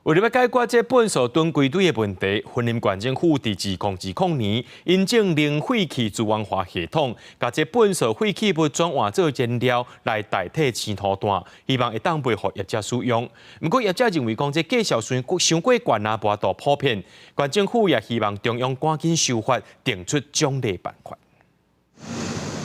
為著欲解決這糞埽囤規堆的問題，雲林縣政府佇2020年引進零廢棄資源化系統，共這糞埽廢棄物轉換做燃料來代替青塗炭，希望會當賣予業者使用。毋過業者認為講這價數傷過懸啊，無法度普遍。縣政府也希望中央趕緊修法，定出獎勵辦法。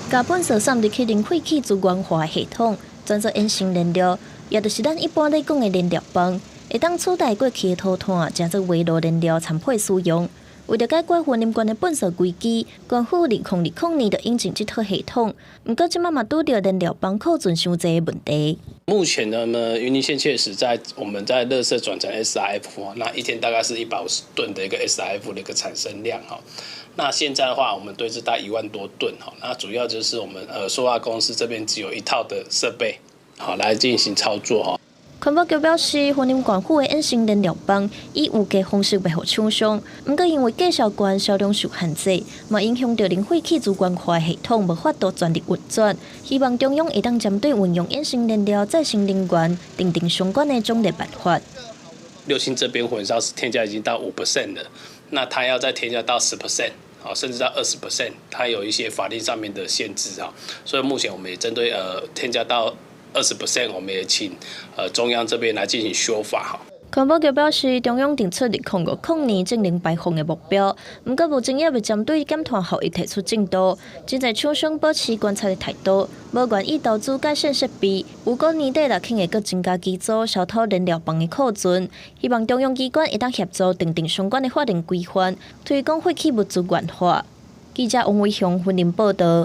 共糞埽送入去零廢棄資源化系統，轉做衍生燃料，也就是咱一般咧講的燃料棒。會當取代過去的塗炭，成做圍爐燃料參配使用。為著解決雲林縣的糞埽危機，縣府2020年就引進這套系統。毋過這馬嘛拄著燃料棒庫存傷濟的問題。目前呢，雲林縣確實在我們在垃圾轉成 SRF，那一天大概是150噸的一個 SRF 的一個產生量哈。那現在的話，我們堆置大概1萬多噸哈。那主要就是我們塑化公司這邊只有一套的設備，好來進行操作哈。環保局表示，雲林縣府的衍生燃料棒以有價方式賣予廠商，毋過因為價數懸，銷量受限制，嘛影響著零廢棄資源化系統無法度全力運轉。希望中央會當針對運用衍生燃料再生能源，訂定相關的獎勵辦法。六輕這邊混燒是添加已經到5% 了，那它要再添加到10%，好，甚至到20%，它有一些法令上面的限制啊。所以目前我們也針對添加到20%，我們也請中央這邊來進行修法哈。環保局表示，中央定出2050年淨零排放的目標，毋過目前猶未針對減碳效益提出進度，真濟廠商保持觀察的態度，無願意投資改善設備。預估年底若肯會閣增加機組，消除燃料棒的庫存。希望中央機關會當協助訂定相關的法令規範，推廣廢棄物資源化。記者王偉雄雲林報導。